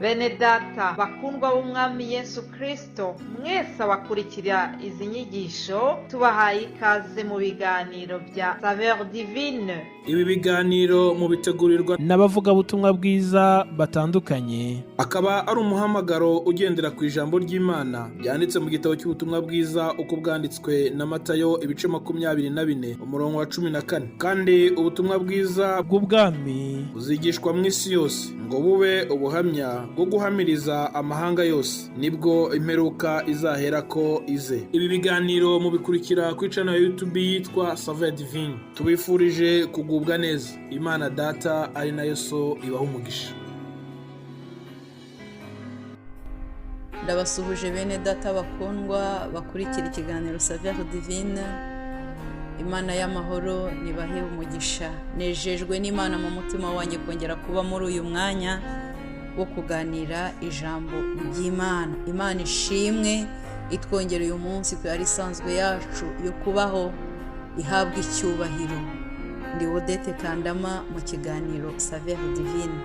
Bene data bakundwa b'Umwami Yesu Kristo, mwese abakurikira izi nyigisho, tubahaye ikaze mu biganiro bya Saveur Divine. Ibi biganiro mubitegurirwa n'abavugabutumwa bwiza batandukanye. Akaba ari umuhamagaro ugendera ku ijambo ry'Imana ryanditse mu gitabo cy'ubutumwa bwiza uko bwanditswe na Matayo, ibice 24, umurongo wa 14. Kandi ubutumwa bwiza bw'ubwami buzigishwa mu isi yose ngo bube ubuhamya bwo guhamiriza amahanga yose, nibwo imperuka izaherako ize. Ibi biganiro mubikurikira kuri channel ya YouTube yitwa Saveur Divine. Tubifurije kugubwa neza. Imana Data ari nayo So ibaha umugisha. Ndabasuhuje bene data bakundwa bakurikira ikiganiro Saveur Divine. Imana y'amahoro nibahe umugisha. Nejejwe n'Imana mu mutima wanjye kongera kuba muri uyu mwanya wo kuganira ijambo ry'Imana. Imana ishimwe itwongera uyu munsi ku yari isanzwe yacu yo kubaho, ihabwa icyubahiro. Ndi Odette Kandama mu kiganiro Saveur Divine.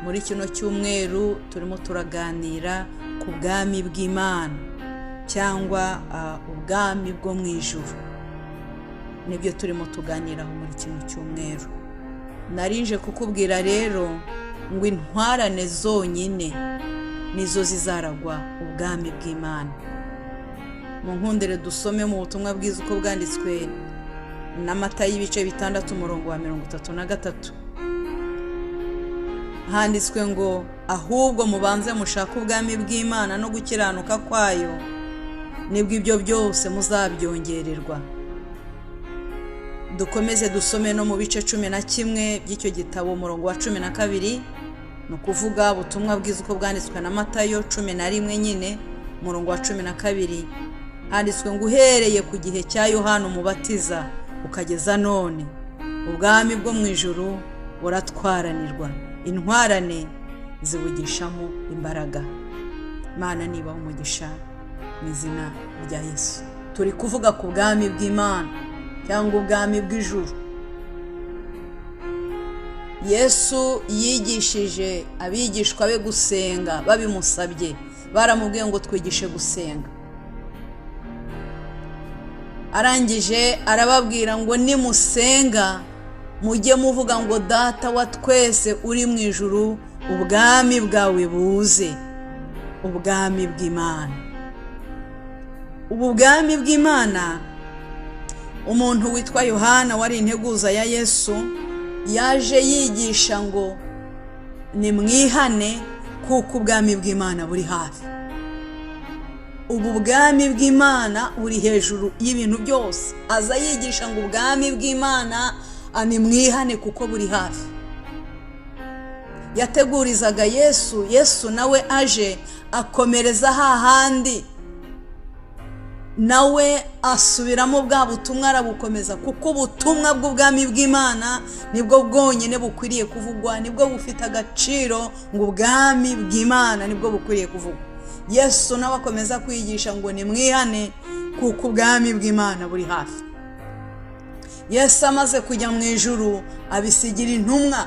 Muri kino cyumweru turimo turaganira ku bwami bw'Imana cyangwa ubwami bwo mu ijuru. Nibyo turimo tuganiraho muri kino cyumweru. Narinje kukubwira rero ngo intwarane zonyine nizo zizaragwa ubwami bw'Imana. Mu nkundire dusome mu butumwa bwiza uko bwanditswe na Matayo, ibice 6, umurongo wa 33. Handitswe ngo: "Ahubwo mubanze mushake ubwami bw'Imana no gukiranuka kwayo, nibwo ibyo byose muzabyongererwa." Dukomeze dusome no mu bice 11 by'icyo gitabo, umurongo wa 12. Ni ukuvuga ubutumwa bwiza uko bwanditswe na Matayo 11 nyine, umurongo wa 12. Handitswe ngo: "Uhereye ku gihe cya Yohana Umubatiza ukageza none, ubwami bwo mu ijuru buratwaranirwa, intwarane zibugishamo imbaraga." Imana nibaha umugisha mu izina rya Yesu. Turi kuvuga ku bwami bw'Imana cyangwa ubwami bw'ijuru. Yesu yigishije abigishwa be gusenga babimusabye. Baramubwiye ngo: "Twigishe gusenga." Arangije arababwira ngo: "Nimusenga mujye muvuga ngo: 'Data wa twese uri mu ijuru, ubwami bwawe buze.'" Ubwami bw'Imana, ubu bwami bw'Imana, umuntu witwa Yohana wari integuza ya Yesu yaje yigisha ngo: "Nimwihane kuko ubwami bw'Imana buri hafi." Ubu bwami bw'Imana buri hejuru y'ibintu byose. Aza yigisha ngo: "Ubwami bw'Imana, nimwihane kuko buri hafi." Yategurizaga Yesu. Yesu nawe aje akomereza hahandi, nawe asubiramo bwa butumwa, arabukomeza, kuko ubutumwa bw'ubwami bw'Imana nibwo bwonyine bukwiriye kuvugwa, nibwo bufite agaciro, ngo ubwami bw'Imana nibwo bukwiriye kuvugwa. Yesu nawe akomeza kwigisha ngo: "Nimwihane kuko ubwami bw'Imana buri hafi." Yesu amaze kujya mu ijuru abisigira intumwa.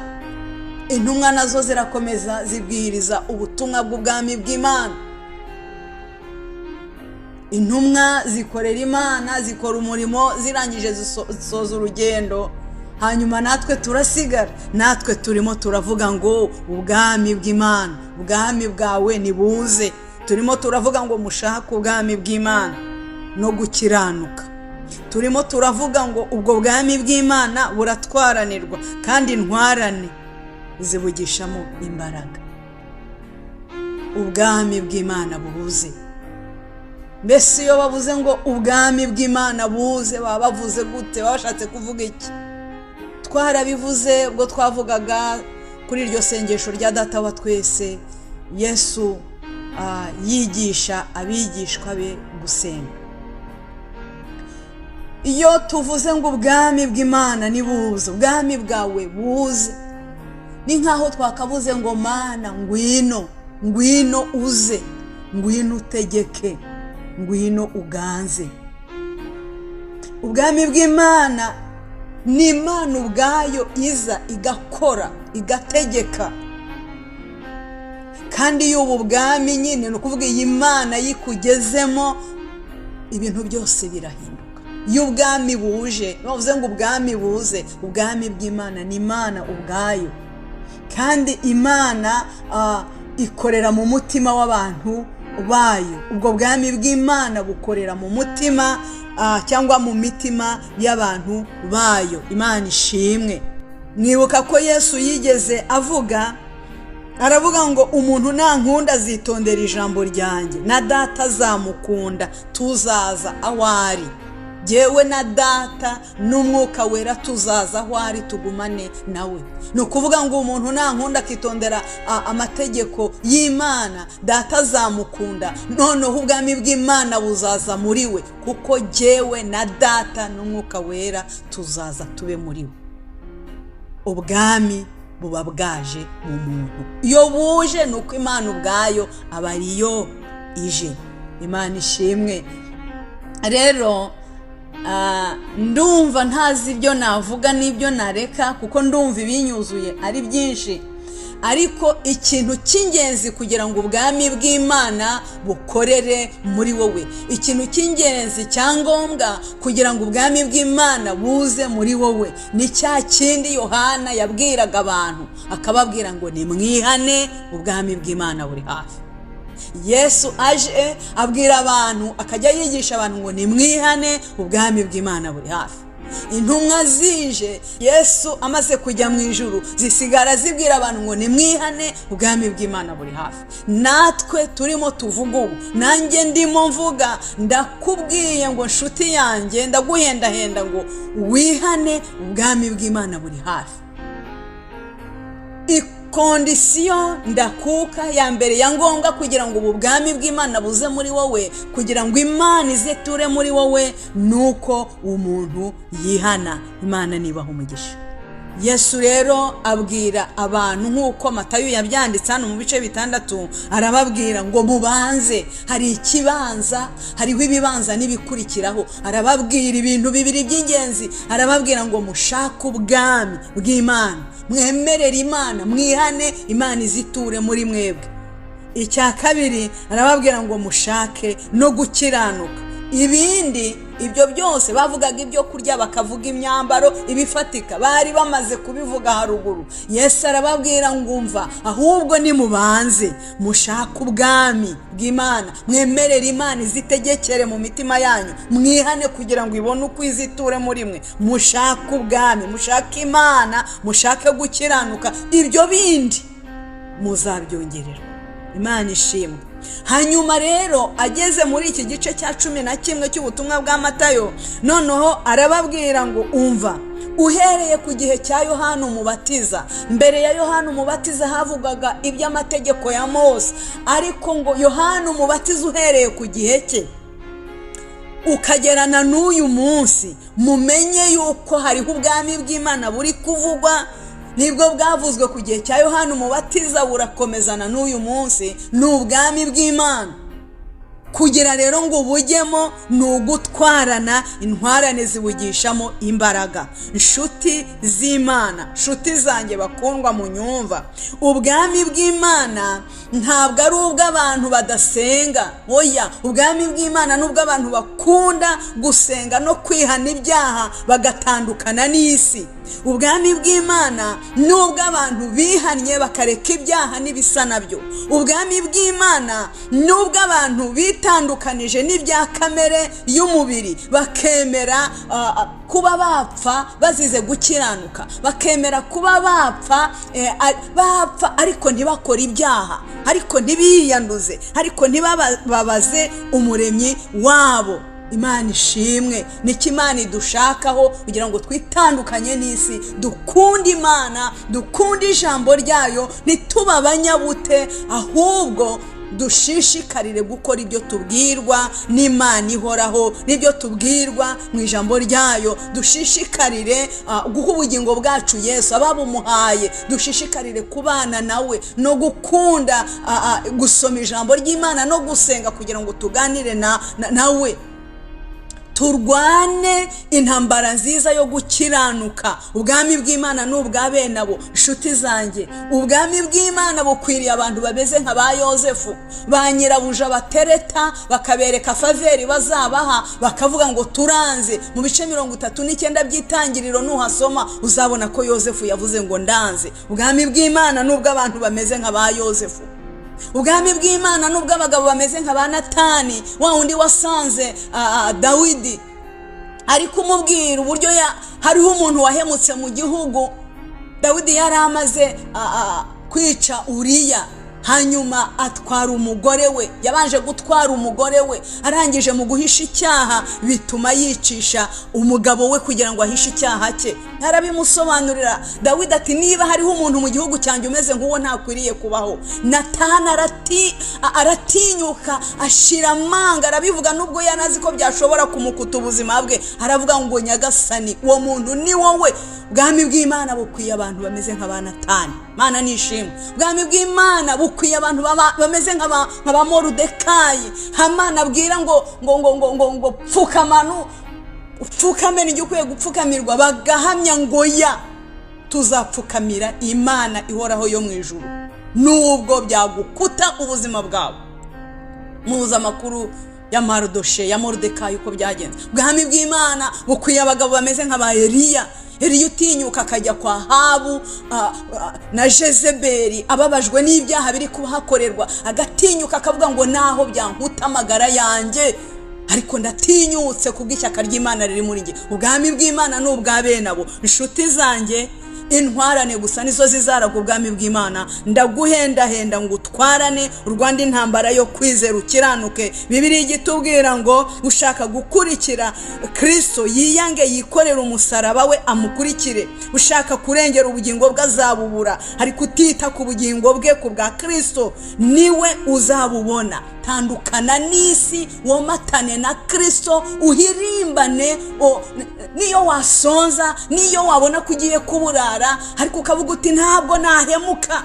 Intumwa nazo zirakomeza zibwiriza ubutumwa bw'ubwami bw'Imana. Intumwa zikorera Imana, zikora umurimo, zirangije zisoza urugendo, hanyuma natwe turasigara. Natwe turimo turavuga ngo: "Ubwami bw'Imana, ubwami bwawe nibuze." Turimo turavuga ngo: "Mushake ubwami bw'Imana no gukiranuka." Turimo turavuga ngo ubwo bwami bw'Imana buratwaranirwa kandi intwarane zibugishamo imbaraga. Ubwami bw'Imana bubuze. Mbese iyo bavuze ngo ubwami bw'Imana buze, baba bavuze gute? Baba bashatse kuvuga iki? Twarabivuze ubwo twavugaga kuri iryo sengesho rya Data wa twese Yesu yigisha abigishwa be gusenga. Iyo tuvuze ngo ubwami bw'Imana nibuze, ubwami bwawe buze, ni nk'aho twakavuze ngo: "Mana, ngwino, ngwino uze, ngwino utegeke, ngwino uganze." Ubwami bw'Imana ni Imana ubwayo iza igakora, igategeka. Kandi iyo ubu bwami nyine, ni ukuvuga iyi Mana yikugezemo, ibintu byose birahinduka. Iyo ubwami buje, bavuze ngo ubwami buze, ubwami bw'Imana ni Imana ubwayo, kandi Imana ikorera mu mutima w'abantu bayo. Ubwo bwami bw'Imana bukorera mu mutima cyangwa mu mitima y'abantu bayo. Imana ishimwe. Mwibuka ko Yesu yigeze avuga, aravuga ngo umuntu nankunda azitondera ijambo ryanjye, na Data azamukunda, tuzaza aho ari. Jyewe na Data n'Umwuka Wera tuzaza aho ari, tugumane nawe. Ni ukuvuga ngo umuntu nankunda akitondera amategeko y'Imana, Data azamukunda, noneho ubwami bw'Imana buzaza muri we, kuko jyewe na Data n'Umwuka Wera tuzaza tube muri we. Ubwami buba bwaje mu muntu. Iyo buje, ni uko Imana ubwayo aba ariyo ije. Imana ishimwe. Rero ndumva ntazi ibyo navuga n'ibyo nareka, kuko ndumva ibinyuzuye ari byinshi. Ariko ikintu cy'ingenzi kugira ngo ubwami bw'Imana bukorere muri wowe, ikintu cy'ingenzi cya ngombwa kugira ngo ubwami bw'Imana buze muri wowe, ni cya kindi Yohana yabwiraga abantu, akababwira ngo nimwihane, ubwami bw'Imana buri hafi. Yesu aje abwira abantu, akajya yigisha abantu ngo nimwihane, ubwami bw'Imana buri hafi. Intumwa zije Yesu amaze kujya mu ijuru, zisigara zibwira abantu ngo nimwihane, ubwami bw'Imana buri hafi. Natwe turimo tuvuga ubu, nanjye ndimo mvuga, ndakubwiye ngo nshuti yanjye, ndaguhendahenda ngo wihane, ubwami bw'Imana buri hafi. Condition ndakuka ya mbere ya ngombwa kugira ngo ubu bwami bw'Imana buze muri wowe, kugira ngo Imana ize ture muri wowe, ni uko umuntu yihana. Imana nibaha umugisha. Yesu rero abwira abantu, nk'uko Matayo yabyanditse hano mu bice 6, arababwira ngo mubanze, hari ikibanza, hariho ibibanza n'ibikurikiraho. Arababwira ibintu bibiri by'ingenzi. Arababwira ngo mushake ubwami bw'Imana, mwemerere Imana, mwihane, Imana iziture muri mwebwe. Icya kabiri, arababwira ngo mushake no gukiranuka. Ibindi ibyo byose bavugaga, ibyo kurya, bakavuga imyambaro, ibifatika, bari bamaze kubivuga haruguru. Yesu arababwira ngo umva, ahubwo nimubanze mushake ubwami bw'Imana, mwemerere Imana izitegekere mu mitima yanyu, mwihane kugira ngo ibone uko iziture muri mwe. Mushake ubwami, mushake Imana, mushake gukiranuka, ibyo bindi muzabyongererwa. Imana ishimwe. Hanyuma rero ageze muri iki gice cya 11 cy'ubutumwa bwa Matayo, noneho arababwira ngo umva, uhereye ku gihe cya Yohana Umubatiza, mbere ya Yohana Umubatiza havugaga iby'amategeko ya Mose, ariko ngo Yohana Umubatiza uhereye ku gihe cye ukagerana n'uyu munsi, mumenye yuko hariho ubwami bw'Imana buri kuvugwa. Nibwo bwavuzwe ku gihe cya Yohana Umubatiza, burakomezana n'uyu munsi, ni ubwami bw'Imana. Kugira rero ngo ubujyemo ni ugutwarana intwarane ziwugishamo imbaraga. Inshuti z'Imana, nshuti zanjye bakundwa mu nyumva, ubwami bw'Imana ntabwo ari ubw'abantu badasenga. Oya, ubwami bw'Imana ni ubw'abantu bakunda gusenga no kwihana ibyaha, bagatandukana n'isi. Ubwami bw'Imana ni ubw'abantu bihannye, bakareka ibyaha n'ibisa nabyo. Ubwami bw'Imana ni ubw'abantu bitandukanije n'ibya kamere y'umubiri, bakemera kuba bapfa bazize gukiranuka, bakemera kuba bapfa, bapfa ariko ntibakore ibyaha, ariko ntibiyanduze, ariko ntibababaze Umuremyi wabo. Imana ishimwe. Nicyo Imana idushakaho, kugira ngo twitandukanye n'isi, dukunde Imana, dukunde ijambo ryayo, ntitube abanyabute, ahubwo dushishikarire gukora ibyo tubwirwa n'Imana ihoraho n'ibyo tubwirwa mu ijambo ryayo. Dushishikarire guha ubugingo bwacu Yesu, ababumuhaye, dushishikarire kubana nawe no gukunda gusoma ijambo ry'Imana no gusenga kugira ngo tuganire nawe. Turwane intambara nziza yo gukiranuka. Ubwami bw'Imana ni ubwa bene abo. Inshuti zanjye, ubwami bw'Imana bukwiriye abantu bameze nka ba Yozefu, ba nyirabuja batereta bakabereka faveur bazabaha, bakavuga ngo turanze. Mu bice 39 by'Itangiriro nuhasoma, uzabona ko Yozefu yavuze ngo ndanze. Ubwami bw'Imana ni ubw'abantu bameze nka ba Yozefu. Ubwami bw'Imana ni ubw'abagabo bameze nka ba Natani, wa wundi wasanze Dawidi ari kumubwira uburyo hariho umuntu wahemutse mu gihugu. Dawidi yari amaze kwica Uriya, hanyuma atwara umugore we. Yabanje gutwara umugore we, arangije mu guhisha icyaha bituma yicisha umugabo we kugira ngo ahishe icyaha cye. Arabimusobanurira Dawidi ati: "Niba hariho umuntu mu gihugu cyanjye umeze nk'uwo, ntakwiriye kubaho." Natani aratinyuka, ashira amanga, arabivuga nubwo yari azi ko byashobora kumukuta ubuzima bwe. Aravuga ngo: "Nyagasani, uwo muntu ni wowe." Ubwami bw'Imana bukwiye abantu bameze nka ba Natani. Mana nishimwe. Ubwami bw'Imana bukwiye abantu bameze nka ba Moridekayi. Hamana abwira ngo pfukamanu upfukame, nijya ukwiye gupfukamirwa, bagahamya ngo ya tuzapfukamira Imana ihoraho yo mu ijuru, nubwo byagukuta ubuzima bwawe. Muzi amakuru ya Marodoshe, ya Moridekayi, uko byagenze. Ubwami bw'Imana bukwiye abagabo bameze nka ba Eliya. Eliya utinyuka akajya kwa Ahabu na Jezebeli, ababajwe n'ibyaha biri kuhakorerwa, agatinyuka akavuga ngo naho byankuta amagara yanjye, ariko ndatinyutse kubw'ishyaka ry'Imana riri muri njye. Ubwami bw'Imana ni ubwa bene abo. Inshuti zanjye, intwarane gusa nizo zizaraga ubwami bw'Imana. Ndaguhendahenda ngo utwarane, urwanda intambara yo kwizera, ukiranuke. Bibiliya ijya itubwira ngo ushaka gukurikira Kirisito yiyange, yikorere umusaraba we, amukurikire. Ushaka kurengera ubugingo bwe azabubura, ariko utita ku bugingo bwe ku bwa Kirisito niwe uzabubona. Tandukana n'isi, womatane na Kirisito, uhirimbane. Niyo wasonza, niyo wabona ko ugiye kuburara, ariko ukavuga uti ntabwo nahemuka.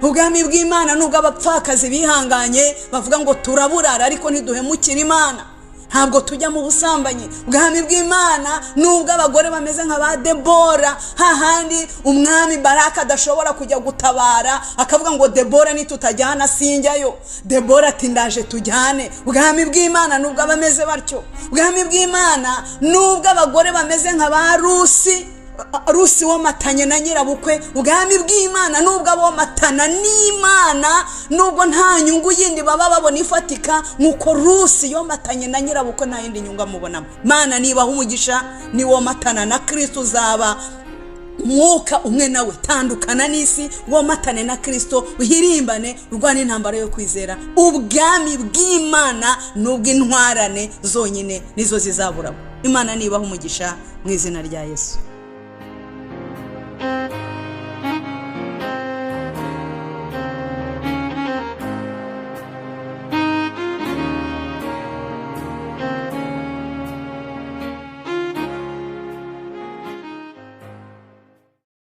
Ubwami bw'Imana nubwo abapfakazi bihanganye bavuga ngo turaburara, ariko ntiduhemukire Imana, ntabwo tujya mu busambanyi. Ubwami bw'Imana nubwo abagore bameze nka ba Debora, hahandi umwami Baraka adashobora kujya gutabara, akavuga ngo "Debora, nitutajyana sinjyayo." Debora ati: "Ndaje tujyane." Ubwami bw'Imana nubwo abameze batyo. Ubwami bw'Imana nubwo abagore bameze nka ba Rusi, Rusi womatanye na nyirabukwe. Ubwami bw'Imana nubwo abomatana n'Imana, nubwo nta nyungu yindi baba babona ifatika, nk'uko Rusi yomatanye na nyirabukwe nta yindi nyungu amubonamo. Mana nibaha umugisha. Niwomatana na Kirisito uzaba mwuka umwe nawe. Tandukana n'isi, womatane na Kirisito, uhirimbane, urwane intambara yo kwizera. Ubwami bw'Imana n'ubw'intwarane zonyine nizo zizaburamo. Imana nibaha umugisha mu izina rya Yesu.